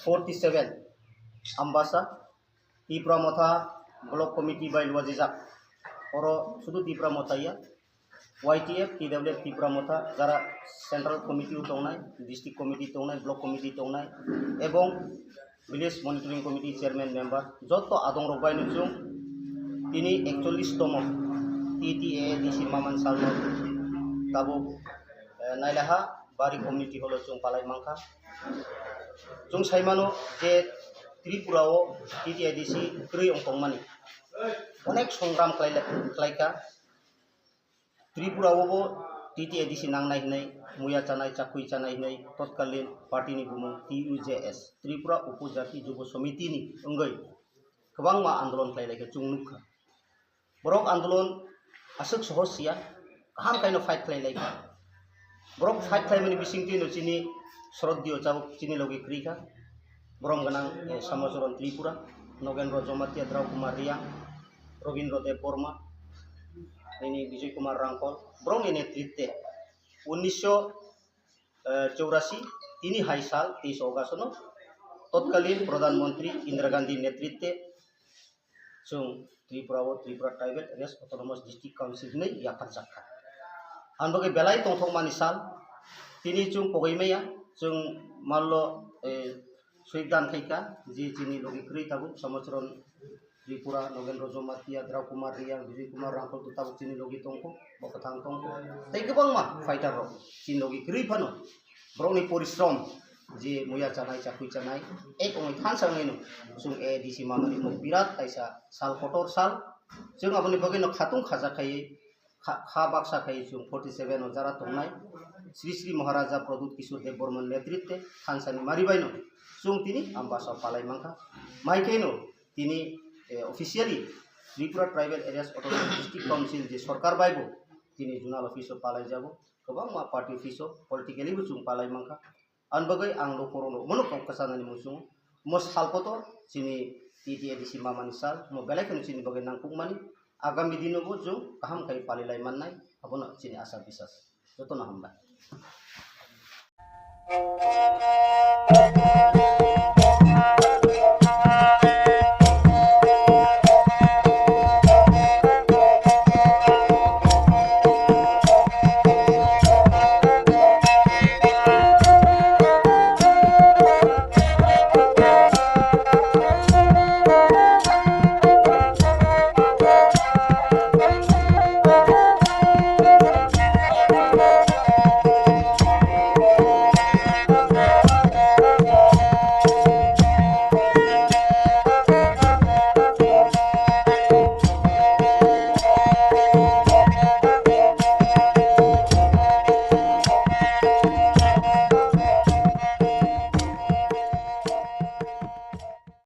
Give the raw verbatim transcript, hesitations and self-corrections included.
forty seven Ambasa Tipra Motha Block Committee bai luajijak. Oro sudu Tipra Motha ya, Y T F, T W F Tipra Motha, jara Central Committee o tongnai, District Committee tongnai, Block Committee tongnai, ebong Village Monitoring Committee Chairman member, joto adong rok bai no chwng tini ekchollish tomo T T A A D C Maman Salno tabuk, eh, nailaha bari community holo chwng palai mankha. Chwng saimano je Tripura o T T A A D C kwrwi wng tongmani onek songram khlai, khlaikha. Tripura o bo T T A D C nangnai hinwi muya chanai, chakhui chanai hinwi totkalin party ni bumung T U J S, Tripura Upojati Jubo Samiti ni wngwi kwbangma andolon khlai laikha chwng nukha. Borok andolon aswk sohos siya, kaham kaino fight khlai laikha. Borok fight khlaimani bisingtwi no chini Sroddiyo Chabuk chini logi kwrwi kha. Borom gwnang, eh, Samochoron Tripura, Nogendro Jomatia, Drau Kumar Riang, Robindro Deb Borma, nini Bijoy Kumar Rangkol, borokni netritwe unnisho chorasi tini hai sal teis August no totkalin Pradhan Mantri Indira Gandhi netritwe chwng Tripura o Tripura Tribal Areas Autonomous District Council hinwi yapharjak kha. Ang bagwi belai tongthokmani sal, tini chwng pogwi maya, chwng mallo, eh, swidan khaikha, je chini logi kwrwi tabuk Samochoron Tripura, Nogendro Jomatia, Drau Kumar Riang, Bijoy Kumar Rangkol to tabuk chini logi tongkho, bo kwthang tongkho. Tei kwbangma fighter rok chini logi kwrwi phano borokni porishrom je muya chanai, chakhui chanai, ek ongwi thansa wngwi no chwng A D C mamani mo birat kaisa sal kotor sal. Chwng aboni bagwi no khatung khaja khaiwi kha, kha baksa khai chwng forty seven o jara tongnai Sri Sri Maharaja Pradyut Kishore Deb Borman netritwe thansani mari baino chwng tini Ambasa o palai mankha. Mai khe no tini, eh, officially Tripura Tribal Areas Autonomous District Council je sorkar bai bo tini zonal office o palai jago, kwbangma party office o politically bo chwng palai mankha. Ang bagwi ang lukurokno omono kok kwchanani muchungo. Omo sal kotor chini T T A D C mamani sal, omo belai kheno chini bagwi nangkukmani. Agami dino bo chwng kaham khai palilai mannai, abono chini asa bisas. Jotono hambai.